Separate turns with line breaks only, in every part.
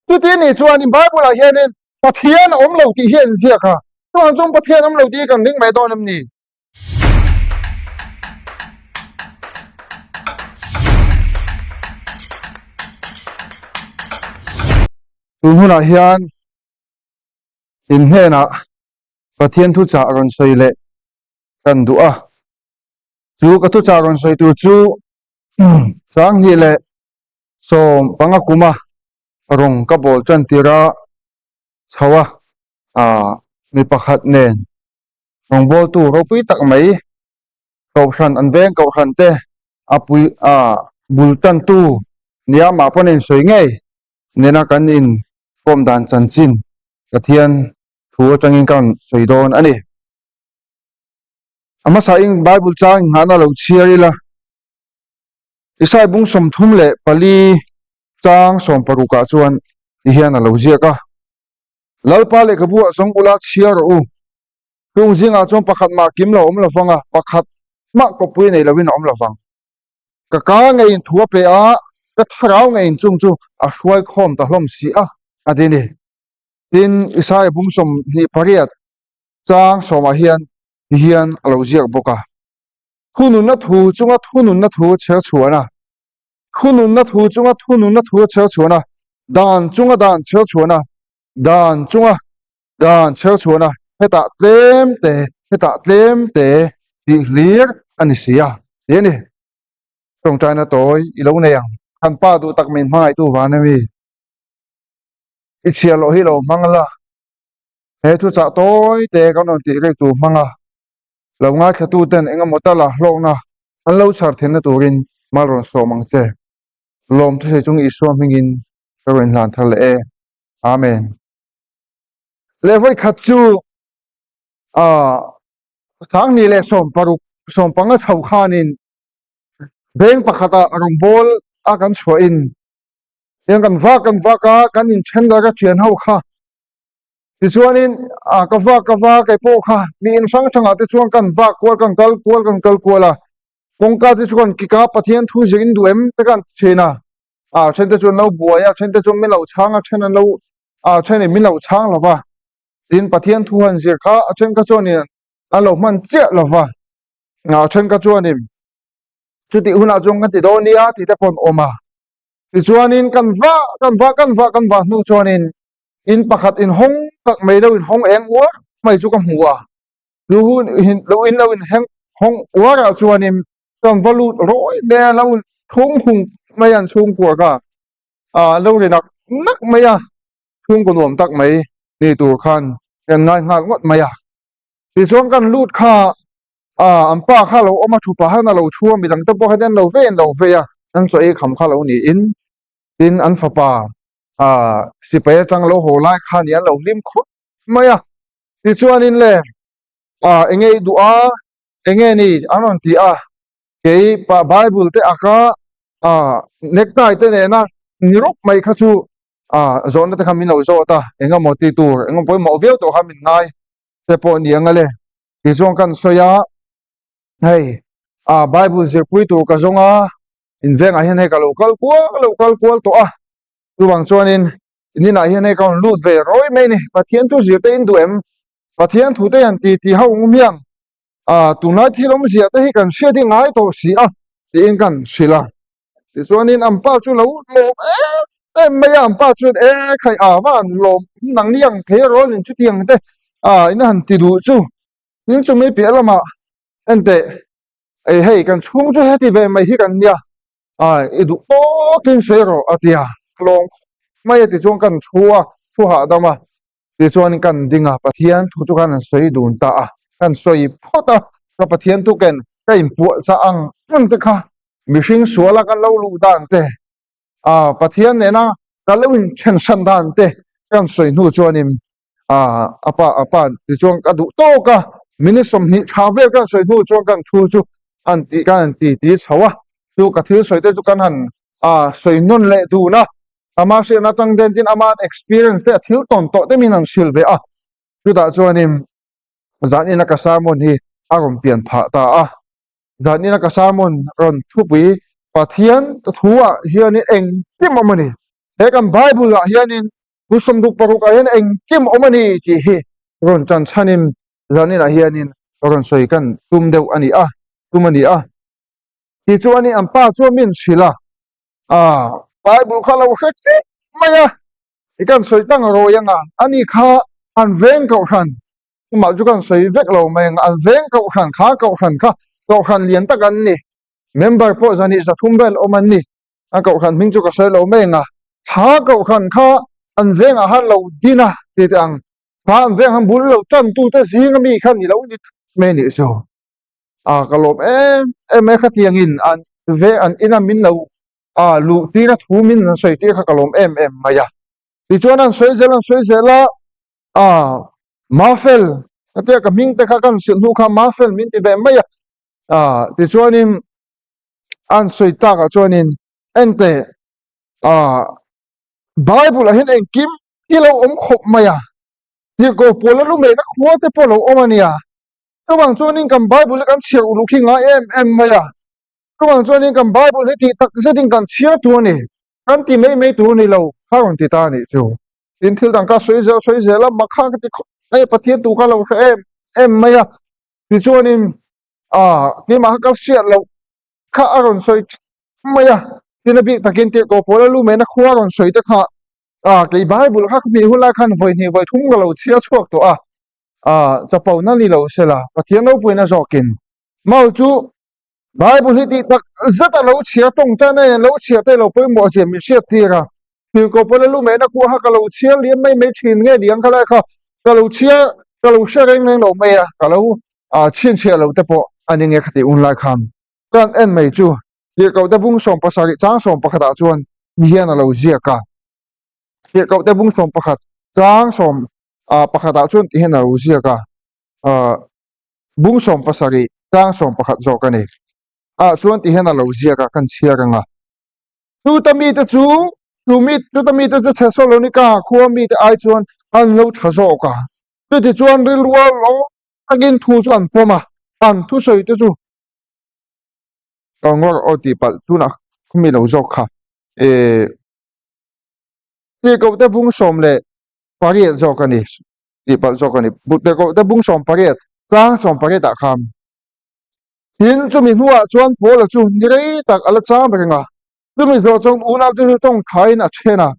Chuti anih chuanin Bible-ah hianin Pathian a awm lo tih hi a inziak a, chuvang chuan Pathian awm lo tih hi kan ring mai dawn em ni? Tun hunah hian in hnenah Pathian thuchah rawn sawi leh kan duh a, chu ka thuchah rawn sawi tur chu Sanghnih leh 15 kuma rawng ka bawl tan tir a chho a, ah mi pakhat nen rawngbawltu ropui tak mai kohhran an veng kohhran te a pui ah bul tantu nia mah pawn a insawi ngei nena kan in kawm dan chanchin Pathian thu atangin ka rawn sawi dawn a ni. A hmasain Bible chang inghahna lo chhiar ila. Isai bung 34 chang 16 ah chuan ti hian a lo ziak a, Lalpa lehkhabu ah zawng ula chhiar rawh u, chung zingah chuan pakhat mah kim lo a awm lovang a, pakhat mah kawppui nei lovin a awm lovang. Ka ka ngeiin thu a pe a, ka thlarau ngeiin chung chu a hruai khawm ta hlawm si a, a ti a ni. Tin, Isaiah bung 28 chang sawmah hian ti hian a lo ziak bawk a. Thununna thu chunga thununna thu chher chhuan a, thununna thu chunga thununna thu chher chhuan a, dan chunga dan chher chhuan a, dan chunga dan chher chhuan a, hetah tlem te, hetah tlem te tih hlir a ni si a, tih a ni. Tawngtaina tawi i lo nei ang. Kan pa duh tak min hmangaihtu van a mi? I chhiar loh hi lo hmang la, he thuchah tawi te kan rawn tih rei tur hmang a. Lo ngaithlatu ten eng emaw tala hlawkna an lo chhar theihna turin mal rawn sawm ang che. Lawm thusei chung Isua hmingin ka rawn inhlan thar leh e. Amen. Leh vawi khat chu ah Sangni leh 16 15 chho khanin veng pakhata rawngbâwl a kan chhuahin tiang kan vak kan vak a, kan inthen dar a thian ho kha Tichuanin ah ka vak ka vak kei pawh kha mi in hrang hrangah te chuan kan vak kual kan kal kual kan kal kual a, kawngka te chu kan kik a Pathian thu zir in duh em te kan ti thin a, ah then te chu an lo buai a then te chuan min lo chhang a then an lo ah then in min lo chhang lo va, tin Pathian thu han zir kha a then kha chuanin an lo hman chiah lo va, ah then kha chuanin chutih hunah chuan kan ti dawn nia tih te pawh an awm a, tichuanin kan vah kan vah kan vah kan vah hnu chuanin In pakhat in hawng tak mai lo in hawng eng uar mai chu ka hmu a, chu hun lo in lo in hawng uar ah chuanin kan va lut rawi mai a, lo thung hung mai an chhungkua kha ah lo ri nak nak mai a, chhungkaw nuam tak mai ni tur khan kan ngai nghal ngawt mai a, tichuan kan lut kha ah an pa kha lo awm a, thupa khan a lo thu a, midang te pawh kha an lo vei an lo vei a, an chaw ei kham kha lo niin tin an fapa ah sipai atang lo haw lai kha ni an lo hlim khawp mai a tichuanin le ah enge i duh a enge ni an rawn ti a kei pa bible te aka ah necktie te nena ni rawp mai kha chu ah zawhna te kha min lo zawt a engemaw ti tur engemaw pawimawh viau tawh kha min ngai te pawh ni ang a le tichuan kan sawi a hei ah bible zirpui tur ka zawng a Invengah hian hei ka lo kal kual ka lo kal kual tawh a, chuvang chuanin inah hian hei ka rawn lut ve rawi mai a ni. Pathian thu zir te in duh em? Pathian thu te hian ti ti ho ngum hian ah tunlai thil awmzia te hi kan hriat hi ngai tawh si a tiin kan hrilh a. Tichuanin an pa chu lo lawm em em mai a, an pa chuan e khai ah va an lawm nangni ang thei rawl in chutiang te ah in han ti duh chu tin chumi piah lamah enteh Ei hei kan chhung chu heti ve mai hi kan nia, ai i duh tawkin sawi rawh a ti a, tlawm khawp mai a ti chuan kan thu a, thu hahdam a, tichuan kan ding a, Pathian thu chu khan an sawi dun ta a, kan sawi phawt a, ka Pathian thu ken ka inpuahchah ang ang te kha mihring suala kan lo luh dan te, ah Pathian nena kan lo inthen hran dan te kan sawi hnu chuanin ah a pa a pa tichuan ka duh tawk a minute 20 tha vel kan sawi hnu chuan kan thu chu an tih kan han ti ti chho a chu ka thil sawi te chu kan han ah sawi nawn leh dun a ama hriatna atang den tin ama experience te a thil tawn tawh te min han hrilh ve a chutah chuanin zanina ka sermon hi a rawn pian phah ta a zanina ka sermon rawn thupui Pathian thu ah hianin engkim awm a ni he kan bible ah hianin. Pu 66 ah hian engkim awm a ni tih hi rawn tan chhanin zaninah hianin rawn sawi kan tum deuh a ni a, tum a ni a. Tichuanin an pa chuan min hrilh a, ah Bible kha lo hre tlat mai a, i kan sawi tlang rawi anga ani kha an veng kohhran amah chu kan sawi vek lo mai anga an veng kohhran kha kohhran kha kohhran lian tak an ni member pawh zahnih zathum vel awm an ni a kohhran hming chu ka sawi lo mai anga kha kohhran kha an vengah khan lo din a ti teh ang kha an veng han bul lo tan tu te zing ami kha ni lo ni mai nih chu a ka lawm em em mai khatiangin an ve an ina min lo a luh tir a thu min an sawi tir kha ka lawm em em mai a tichuan an sawi zel an sawi zel a a Mafel hetia ka hming te kha kan hrilh hnu kha Mafel min ti ve mai a a tichuanin an sawi takah chuanin enteh a Bible ah hian engkim hi lo awm khawp mai a tirhkoh pawl a lu mehna khua te pawh lo awm a nia chuvang chuanin kan Bible hi kan chhiar uluk hi ngai em em mai a chuvang chuanin kan Bible hi tih tak zetin kan chhiar tur a ni kan ti mai mai tur a ni lo kha rawn ti ta a nih chu tin thil dang kha sawi zel sawi zel a mak kha ka ti khawp mai a Pathian tu kha lo hre em em mai a tichuanin a keimah kha ka hriat loh kha a rawn sawi mai a tin a bik takin tirhkoh pawl a lu mehna khua a rawn sawi te kha a kei Bible kha ka hmih hun lai khan vawi hnih vawi thum ka lo chhiar chhuak tawh a a chapona ni lo sela Pathian ropuina zawkin mau chu Bible hi tih tak zet a lo chhiar tawngtaina hian lo chhiar te lo pawimawh zia min hriat tir a tirhkoh pawl a lu mehna khua kha ka lo chhiar liam mai mai thin nge ni ang kha lai kha ka lo chhiar ka lo hre reng reng lo mai a ka lo chhinchhiah lo te pawh a ni nge kha tih hun lai khan Chuan en mai chu Tirhkohte bung 17 chang 11 ah chuan ni hian a lo ziak a. Tirhkohte bung 11 chang 11 ah chuan ti hian a lo ziak a. Bung 17 chang 11 zawk a ni. Ah chuan ti hian a lo ziak a, kan chhiar ang a. Chuta mite chu, chu mi, chuta mite chu Thesalonika khua mite ai chuan an lo tha zawk a. Chutichuan rilru a lo takin thu chu an pawm a, an thusawi te chu Ka ngawr aw tih palh tunah khawmi lo zawk kha eh Tirhkohte bung 18 zawk a ni tih palh zawk a ni Tirhkohte bung 18 tlang 18 ah khan Tin chumi hnuah chuan Paula chu ni rei tak a la cham reng a chumi zawh chuan unaute chu tawngthaiin a then a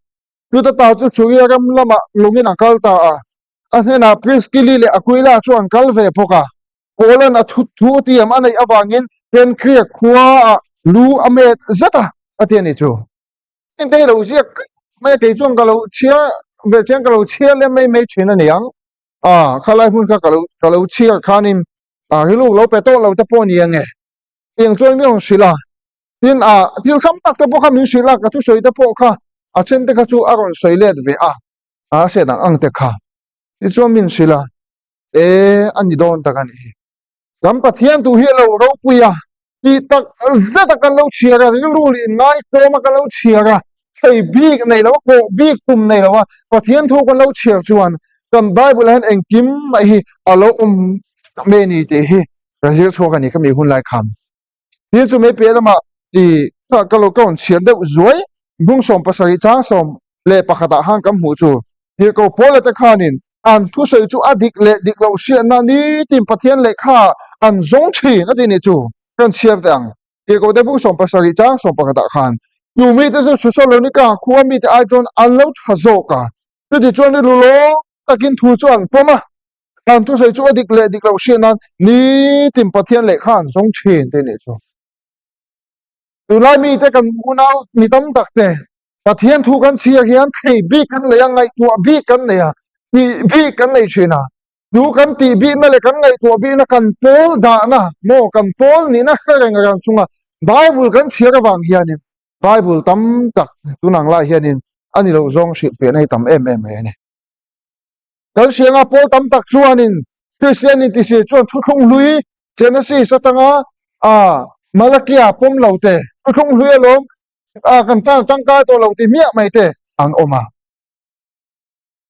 chuta ta chu Suria ram lamah lungin a kal ta a a hnenah Priskili leh Aquila chu an kal ve bawk a. Paula'n a thut thu tiam a neih avangin Kenkria khuaah lu a met zet a, a ti a ni chu. Engte hi lo ziak mai a, kei chuan ka lo chhiar ve chiang ka lo chhiar lem mai mai thin a ni ang. A, khalai hmun kha ka lo ka lo chhiar khanin a rilru lo pe tawh lo te pawh a ni ang e. Tiang chuan min rawn hrilh a, tin a thil hrang tak te pawh kha min hrilh a, ka thusawi te pawh kha a then te kha chu a rawn sawi let ve a, a hriat ang ang te kha. Tichuan min hrilh a. E, a ni dawn tak a nih hi. Kan Pathian duh hi a lo ropui a, tih tak zet a kan lo chhiar a, rilru leh inngaihtlawm a kan lo chhiar a, thei bik nei lo a, kawh bik tum nei lo a, Pathian thu kan lo chhiar chuan kan Bible ah hian engkim mai hi a lo awm mai a ni tih hi ka zir chhuak a ni ka mi hun lai khan. Tin chu mai piah lamah i ka lo ka rawn chhiar deuh zuai bung 70 chang 11 ah khan kan hmuh chu Tirhkoh Paula te khanin an thusawi chu a dik leh dik loh hriatna nitin Pathian lehkha an zawng thin a ti nih chu kan chhiar teh ang. Tirhkoh te bung 70 chang 11 ah khan tu mite chu Thesalonika khua mite ai chuan an lo tha zawk a, chutichuan rilru lawm takin thu chu an pawm a. An thusawi chu a dik leh dik loh hriat nan nitin Pathian lehkha an zawng thin tih nih chu. Tunlai mite kan unau mi tam tak te Pathian thu kan chhiar hian thei bik kan nei a, ngaihtuah bik kan nei a, tih bik kan nei thin a. Chu kan tih bikna leh kan ngaihtuah bikna kan pawl dahna maw kan pawl nihna hre reng reng chunga Bible kan chhiar avang hianin Bible tam tak tunang lai hianin a ni loh zawng hrilhfiahna hi tam em em mai a ni. Kan hrianga pawl tam tak chuanin Kristian intihsir chuan thuthlung hlui Genesis atanga a Malakia pawm lo te, thuthlung hlui alawm a kan tan tangkai tawh lo ti hmiah mai te an awm a.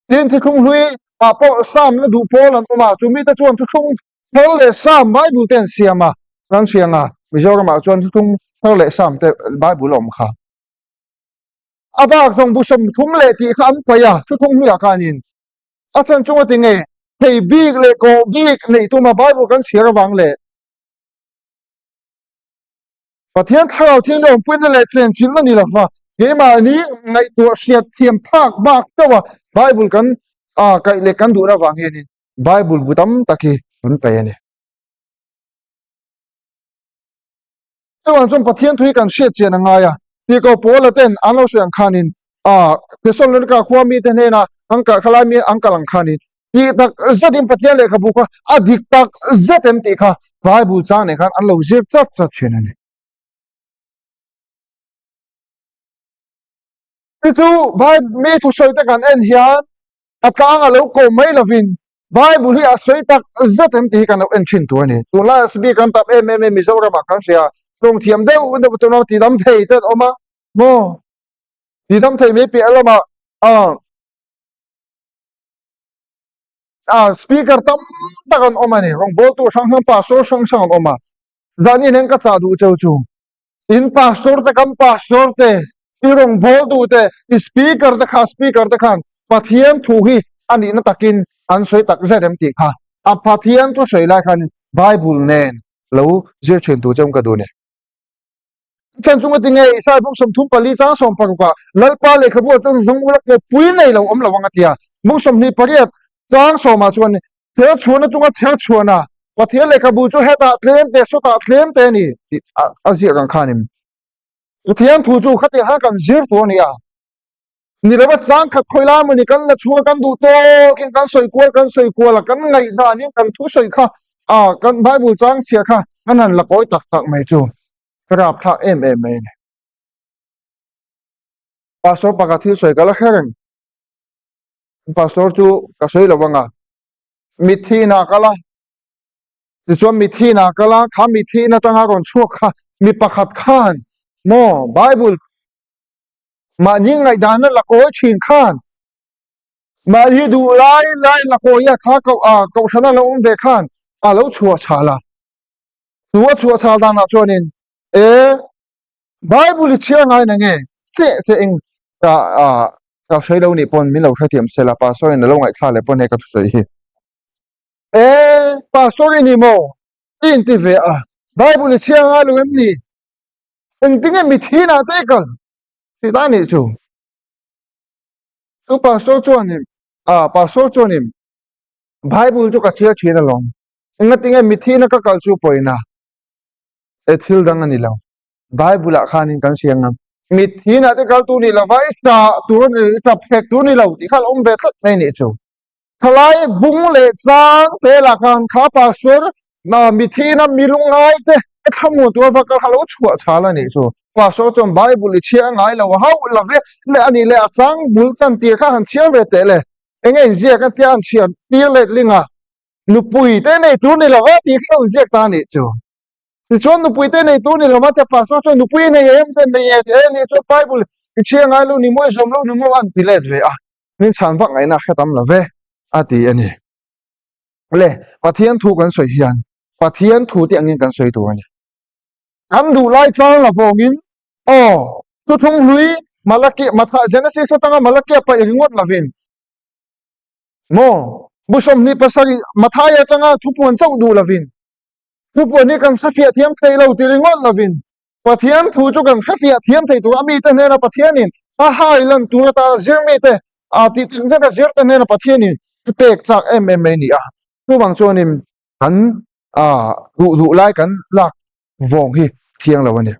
Tin thuthlung hlui ah pawh Psalm la duh pawl an awm a, chu mite chuan thuthlung thar leh Psalm Bible te an siam a, kan hrianga Mizoramah chuan thuthlung thar leh Psalm te Bible a awm kha. A bak zawng bu 30 leh tih kha an paih a, thuthlung hnuiah khanin a chan chunga ti nge thei bik leh kawh bik neih tuma Bible kan chhiar avang leh Pathian thlarau thianghlim awmpuina leh chenchilhna ni lova keimahni ngaihtuah hriat thiam phak bak chauha Bible kan kaih leh kan duhna avang hianin Bible bu tam tak hi kan paih a ni. Chuvang chuan Pathian thu hi kan hriat chian a ngai a, Tirhkoh Paula ten an lo sawi ang khanin Thessalonika khua mite hnena an kal kha lai mi an kal ang khanin tih tak zetin Pathian lehkhabu kha a dik tak zet em tih kha Bible chang nen khan an lo zir chat chat thin a ni. Tichu Bible mi thusawi te kan en hian a tlang a lo ko mai lovin Bible hi a sawi tak zet em tih hi kan lo en thin tur a ni. Tunlai ah speaker an tam em em e Mizoram ah kan hria tawng thiam deuh deuh tuna ti dam thei te an awm a maw ti dam thei mai piah lamah ah ah speaker tam tak an awm a ni rawngbawltu hrang hrang pastor hrang hrang an awm a zan in hian ka chah duh cheu chu In pastor te kan pastor te i rawngbawltu te i speaker te kha speaker te khan Pathian thu hi a nihna takin an sawi tak zet em tih kha a Pathian thu sawi lai khan Bible nen lo zir thin tur cheu ka duh ni. Chan chunga tinge Isaiah bung 34 chang 16 ah Lalpa lehkhabu ah chuan zawng ula kawppui nei lo awm lo ang a ti a. Bung 28 chang 10 ah chuan Chher chhuahna chunga chher chhuahna, Pathian lehkhabu chu hetah tlem te, sawtah tlem te a ni tih a ziak ang khanin Pathian thu chu khatiang khan kan zir tur a ni a. Ni lova chang khat khawi lai mawni kan la chhunga kan duh tawkin kan sawi kual kan sawi kual a, kan ngaihdanin kan thu sawi kha a kan Bible chang chhiah kha kan han la kawi tak tak mai chu ka rapthlak em em mai a ni. Pastor pakhat thil sawi ka la hre reng. Pastor chu ka sawi lo ang a, mitthi inah kal a, tichuan mitthi inah kal a, kha mitthi in atanga rawn chhuak kha mi pakhat khan maw Bible mahni ngaihdana la kawi thin khan mahni duh lai lai la kawi a kha koh a kohhrana lo awm ve khan a lo chhuah chhal a, chu a chhuah chhal danah chuanin e Bible i chhiar ngai na nge? Che che eng ka ah ka hre lo nih pawn min lo hrethiam se la pastor in a lo ngaihthla leh pawn he ka thusawi hi. E pastor i ni maw? I inti ve a Bible i chhiar ngai lo em ni? Engtinge mithin ah te i kal? Tih ta nih chu. Chu pastor chuanin ah pastor chuanin Bible chu ka chhiar thin alawm. Engatinge mithin a ka kal chu pawina? E thil dang a ni lo. Bible ah khanin kan hria ngam. Mitthi nah te kal tur ni lova i tah tur a ni i tap hlek tur ni lo tih kha a awm ve tlat mai nih chu. Thalai bung leh chang te lah khan kha pastor mitthi na mi lungngai te thlamuan tur va kal kha lo chhuah chhal a nih chu. Pastor chuan Bible i chhiar ngai lo hauh lo ve le a nih leh a chang bul tan tir kha han chhiar ve teh le. Enge inziak a tia an chhiar tir letling a nupui te nei tur ni lova tih kha lo inziak ta a nih chu. Tichuan nupui te nei tur ni lo mate pastor chuan nupui i nei em te nei e e nih chuan Bible i chhia ngai lo ni maw i zawm lo ni maw an ti let ve a min chhan vak ngaihna hre tam lo ve a ti a ni. Le Pathian thu kan sawi hian Pathian thu te angin kan sawi tur a ni. Kan duh lai chang la vawngin aw thuthlung hlui Malaki Matha Genesis atanga Malakia paih ringawt lovin maw bu 27 Mathaia atanga thupuan chauh duh lovin Thupuan hi kan hrefiah thiam thei lo ti ringawt lovin Pathian thu chu kan hrefiah thiam thei tur a mite hnena Pathianin a hai lan tur atana zir mite a tih tak zeta zir te hnena Pathianin a pek chak em em mai a ni a. Chuvang chuanin kan duh duh lai kan lak vawng hi thiang lo a ni.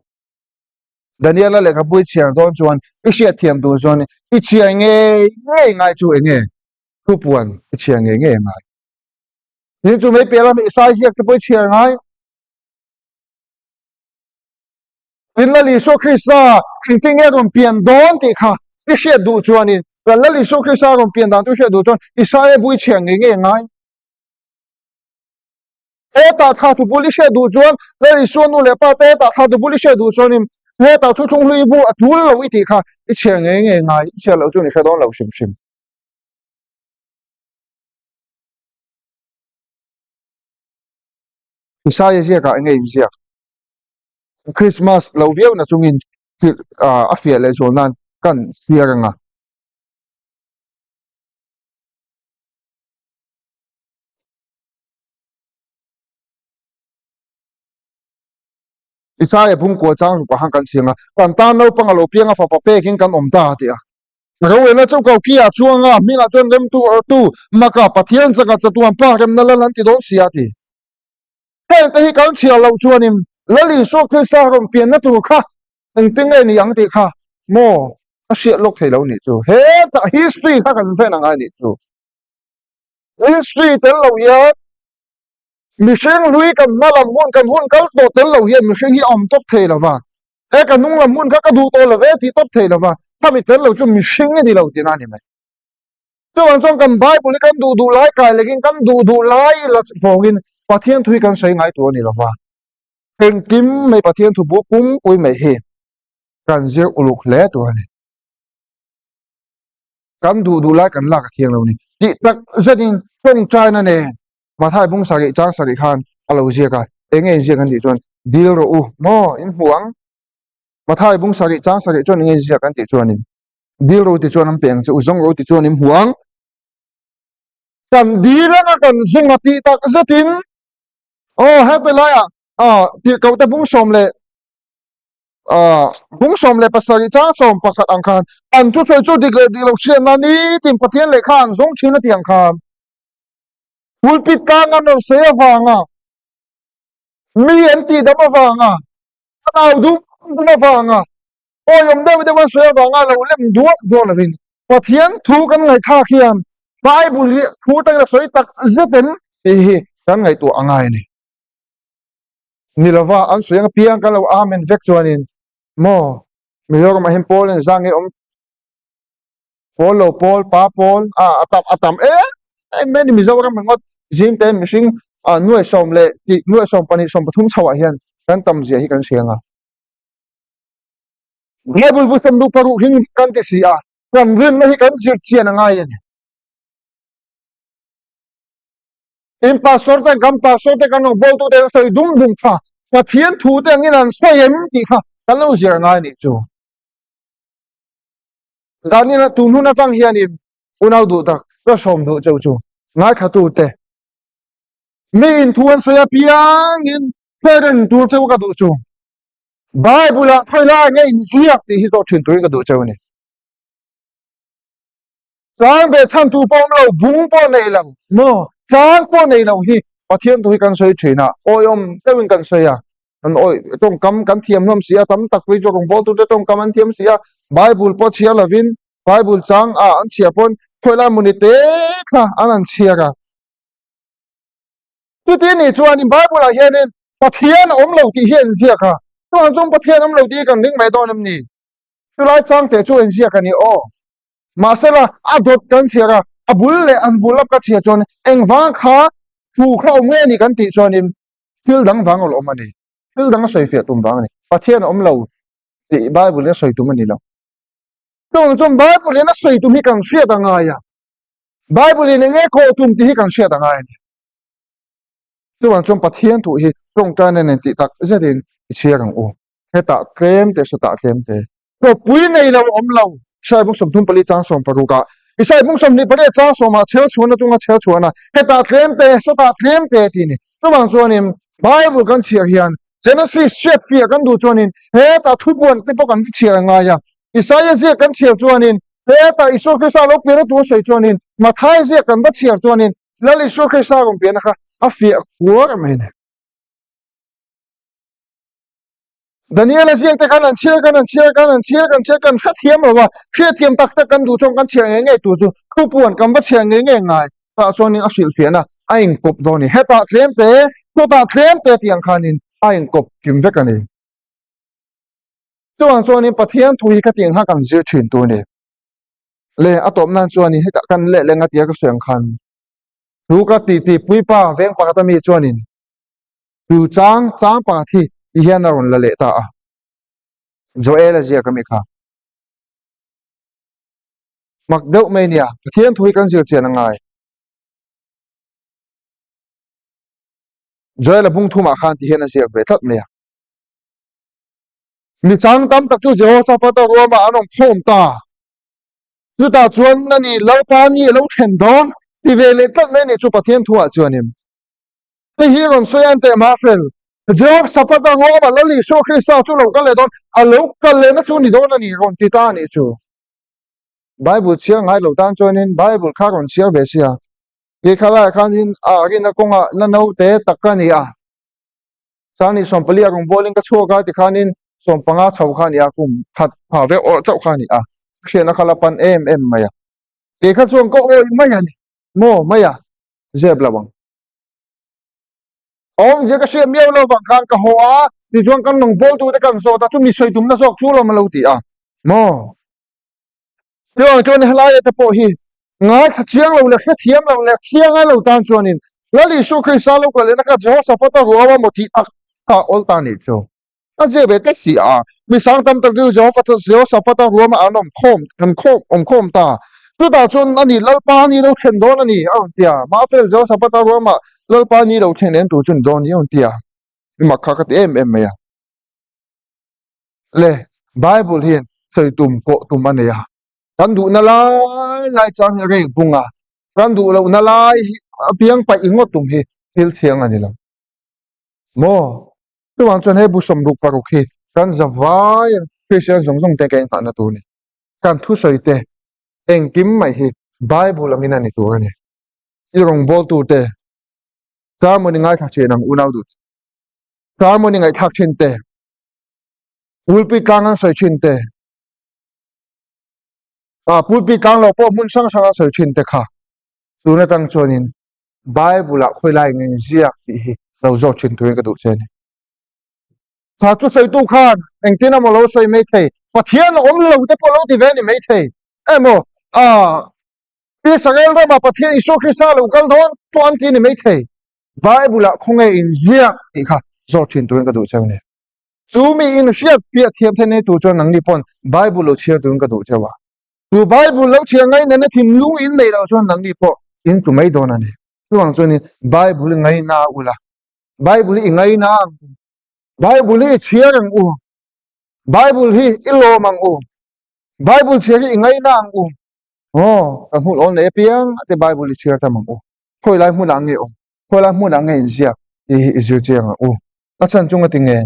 Daniela lehkhabu i chhiar dawn chuan i hriat thiam tur chuan i chhiar ngei ngei ngai chu eng nge? Thupuan i chhiar ngei ngei a ngai. Tin chu mai piah lam Isai ziak te pawh i chhiar ngai. Tin Lal Isua Krista engtin nge rawn pian dawn tih kha i hriat duh chuanin kan Lal Isua Krista rawn pian dan chu i hriat duh chuan Isaia bu i chhiar ngei ngei ngai. Hetah thla thu bul i hriat duh chuan Lal Isua nu leh pa te hetah thla thu bul i hriat duh chuanin hetah thuthlung hlui bu a tul lo i tih kha i chhiar ngei ngei ngai. I chhiar loh chuan i hre dawn lo hrim hrim. Isaia ziakah enge inziak? Christmas lo viau na chungin a fiah leh zual nan. kan chhiar ang a. Isaia bungkua chang rukah khan kan chhiang a, kan tan naupang a lo piang a fapa pekin kan awm ta a ti a. Rorelna chu Koki-ah chuang a, hmingah chuan remtu awrtu Maka Pathian chaka chatuan pa remna lal an ti dawn si a ti. Heng te hi kan chhiar loh chuanin Lal Isua Krista rawn pianna tur kha engtin nge ni ang tih kha maw a hriat lawk thei lo nih chu. Hetah history kha kan ven angai nih chu. History tel lo hian mihring hlui kan hma lam hun kan hun kal tawh tel lo hian mihring hi a awm tawp thei lo va. He ka hnung lam hmun kha ka duh tawh lo ve tih tawp thei lo va, khami tel lo chu mihring i ni lo tihna a ni mai. Chuvang chuan kan Bible hi kan duh duh lai kai lekin kan duh duh lai la vawngin Pathian thu hi kan sawi ngai tur a ni lo va. Engkim mai Pathian thu bu pumpui mai hi kan zir uluk hle tur a ni. Kan duh duh lai kan lak a thiang lo ni. Tih tak zetin tawngtaina nen Mathai bung sarih chang sarih khan a lo ziak a, eng nge inziak an tih chuan dil rawh u maw in hmu ang. Mathai bung sarih chang sarih chuan eng nge inziak an tih chuanin dil rawh u ti chuan an pe ang che u, zawng rawh u ti chuan in hmu ang. Kan dil anga kan zawng a tih tak zetin aw heti laiah ah tirhkohte bung sawm leh ah bung 17 chang 11 ang khan an thusawi chu dik leh dik lo hriatna nitin Pathian lehkha an zawng thin a tih ang khan Pulpit tlang an rawn sawi avanga mi an tihdam avanga an au dum dum avanga awiawm deuh deuh an sawi avanga lo lem duak duak lovin Pathian thu kan ngaihthlak hian Bible hi thu atangin a sawi tak zet em tih hi kan ngaihtuah a ngai a ni. Ni lova an sawi ang apiang kan lo amen vek chuanin maw Mizoramah hian Paul in zang nge awm pawl lo pawl pa pawl a a tam a tam em em mai a ni Mizoram ringawt zing te mihring ah nuai sawm leh tih nuai sawm pahnih sawm pathum chho ah hian kan tam zia hi kan hria ang a Bible bu sawm duh paruk hring kan ti si a kan rinna hi kan zir chian a ngai a ni in pastor te kan pastor te kan rawngbawltu te an sawi dum dum kha Pathian thu te angin an sawi em tih kha kan lo zir a ngai a nih chu. Daniel-a tun hun atang hianin unau duh tak ka sawm duh cheu chu ngaithla te mi in thu an sawi apiangin hre reng tur cheu ka duh chu Bible-ah khawi lai nge inziak tih hi zawh thin turin ka duh cheu a ni. Tlang beh chhan tu pawh awm lo, bung pawh nei lo, maw tlang pawh nei lo hi Pathian thu hi kan sawi thin a, awiawm deuhin kan sawi a. An awi tawngkam kan thiam hlawm si a, tam tak phei chu rawngbawltute tawngkam an thiam si a, Bible pawh chhiar lovin Bible chang ah an chhiar pawn khawi lai mawni te kha an han chhiar a. Chuti nih chuanin Bible ah hianin Pathian a awm lo tih hi a inziak a, chuvang chuan Pathian awm lo tih hi kan ring mai dawn em ni? Chulai chang teh chu a inziak a ni aw. Mahsela a dawt kan chhiar a, a bul leh an bul lap ka chhiar chuan engvang kha thu kha awm nge ni kan tih chuanin Thil dang vang a lo awm a ni. Thil dang a sawi fiah tum vang a ni. Pathian a awm lo tih Bible in a sawi tum a ni lo. Chuvang chuan Bible in a sawi tum hi kan hriat a ngai a. Bible in enge kawh tum tih hi kan hriat a ngai a ni. Chuvang chuan Pathian thu hi tawngtaina nen tih tak zetin i chhiar ang u. Hetah tlem te, sawtah tlem te. Kawppui nei lo awm lo. Isai bung 34 chang 16 ah Isai bung 28 chang 10 ah chhel chhuahna chunga chhel chhuahna hetah tlem te sawtah tlem te tih a ni. Chuvang chuanin Bible kan chhiar hian Genesis hriat fiah kan duh chuanin hetah thubuan te pawh kan chhiar a ngai a. Isaia ziak kan chhiar chuanin hetah Isua Krista lo pianna tur a sawi chuanin Mathai ziak kan va chhiar chuanin Lal Isua Krista rawn pianna kha a fiah kuar mai a ni. Daniel-a ziak te khan an chhiar kan an chhiar kan an chhiar kan chhiar kan hrethiam lo a, hriatthiam tak tak kan duh chuan kan chhiar ngei ngei tur chu thupuan kan va chhiar ngei ngei ngai tah chuanin a hrilhfiahna a inkawp dawn a ni. Hetah tlem te, chutah tlem te tih ang khanin a inkawp kim vek a ni. Chuvang chuanin Pathian thu hi khatiang kha kan zir thin tur a ni. Le a tawp nan chuanin hetah kan leh leh nga tia ka sawi ang khan thu ka ti ti puipa veng pakhat ami chuanin Chu chang chang pakhat hi ti hian a rawn la leh ta a. Joel a ziak a mi kha. Mak deuh mai nia, Pathian thu hi kan zir chian a ngai. Joel a bung thumah khan ti hian a ziak ve tlat mai a. Mi chang tam tak chu Jehoshaphat-a ruamah an awm khawm ta. Chutah chuan a ni, Lalpa ni a lo thlen dawn ti ve leh tlat mai a ni chu Pathian thuah chuanin. Hei hi rawn sawi an teh mah fel. Jehoshaphat-a ruamah Lal Isua Krista chu lo kal leh dawn, a lo kal lehna chu ni dawn a ni rawn ti ta a nih chu. Bible chhiar ngai lo tan chuanin Bible kha rawn chhiar ve sia. Kei kha laiah khanin a rinna kawngah la naute tak ka ni a. Sangni sawmpali a rawngbawlin ka chhuak a tikhanin sawmpanga chho kha a ni a, kum khat pha vek awrh chauh kha a ni a, ka hriatna kha la pan em em mai a. Kei kha chuan ka awih mai a ni maw mai a, zep lo ang. Awmzia ka hriat miau lo vang khan ka haw a, tichuan kan rawngbawltute kan zawt a, chumi sawi tumna zawk chu lawm a lo ti a maw. Chuang chuan helaia te pawh hi ngaithla chiang lo leh hrethiam lo leh hria ngai lo tan chuanin Lal Isua Krista lo kal lehna kha Jehoshaphat-a ruau a maw tih tak kha a awl ta nih chu. A zia ve tlat si a, mi sang tam tak chu Jehoshaphat-a ruama an awm khawm, an khawm, awm khawm ta. Chutah chuan a ni Lalpa ni lo thlen dawn a ni a rawn ti a, Mahfel Jehoshaphat-a ruama Lalpa ni lo thlen em tur chu ni dawn ni a rawn ti a, i mak kha ka ti em em mai a. Le Bible hian sawi tum pawh tum a nei a, kan duhna lai lai chuan hi rek bung a, kan duh lohna lai hi apiang paih ringawt tum hi thil thiang a ni lo maw? Chuvang chuan he bu sawmruk paruk hi kan zavai Kristian zawng zawng te kan inngahna tur a ni. Kan thusawi te engkim mai hi Bible angin a ni tur a ni. I rawngbawltu te sermon i ngaithla thin ang unau duh sermon i ngaihthlak thin te Pulpit tlang an sawi thin te, ah pulpit tlang lo pawh hmun hrang hrang an sawi thin te kha tun atang chuanin Bible ah khawi lai nge inziak tih hi lo zawt thin turin ka duh che a ni. Kha chu sawitu khan engtin emaw lo sawi mai thei, Pathian a awm lo te pawh lo ti ve a ni mai thei emaw, ah Israel ramah Pathian Isua Krista lo kal dawn pawh an ti a ni mai thei. Bible ah khawnge inziak tih kha zawt thin turin ka duh che a ni. Chu mi in hriat piah thiam theih nei tur chuan nangni pawn Bible lo chhiar turin ka duh cheu a. Chu Bible lo chhiar ngainatna thinlung in neih loh chuan nangni pawh in tlu mai dawn a ni. Chuvang chuanin Bible i ngaina ula, Bible i ngaina ang u, Bible hi i chhiar ang u, Bible hi i lawm ang u, Bible chhiar hi i ngaina ang u. Aw, kan hmun awl nei apiang te Bible i chhiar tam ang u. Khawi lai hmunah nge awm? Khawi lai hmunah nge inziak tih hi i zir chiang ang u. A chhan chunga ti nge?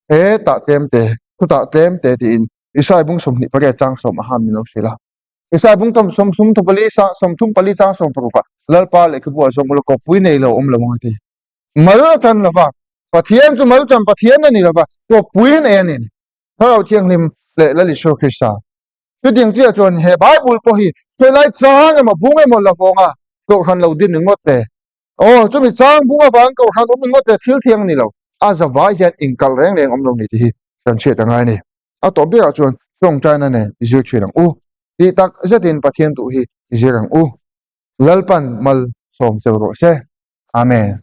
He tah tlem te, khutah tlem te tiin Isai bung 28 chang sawm a han min lo hrilh a. Isai bung tawm sawmthum thu pali 34 chang sawm paruk ah Lalpa lehkhabu ah zawng ula kawppui nei lo awm lo ang a ti. Mal a tan lova, Pathian chu mal tan Pathian a ni lova, kawppui nei a ni. Thlarau Thianghlim leh Lal Isua Krista. Chutiang chiah chuan he Bible pawh hi khawi lai chang emaw bung emaw la vawng a, kohhran lo din ringawt te, Aw, chumi chang bung avang kohhran awm ringawt leh thil thiang a ni lo. A zavai hian inkal reng reng awm lo ni tih hi kan hriat a ngai a ni. A tawp berah chuan tawngtaina nen i zir thin ang u. Tih tak zetin Pathian duh hi i zir ang u. Lalpan mal sawm cheu rawh se. Amen.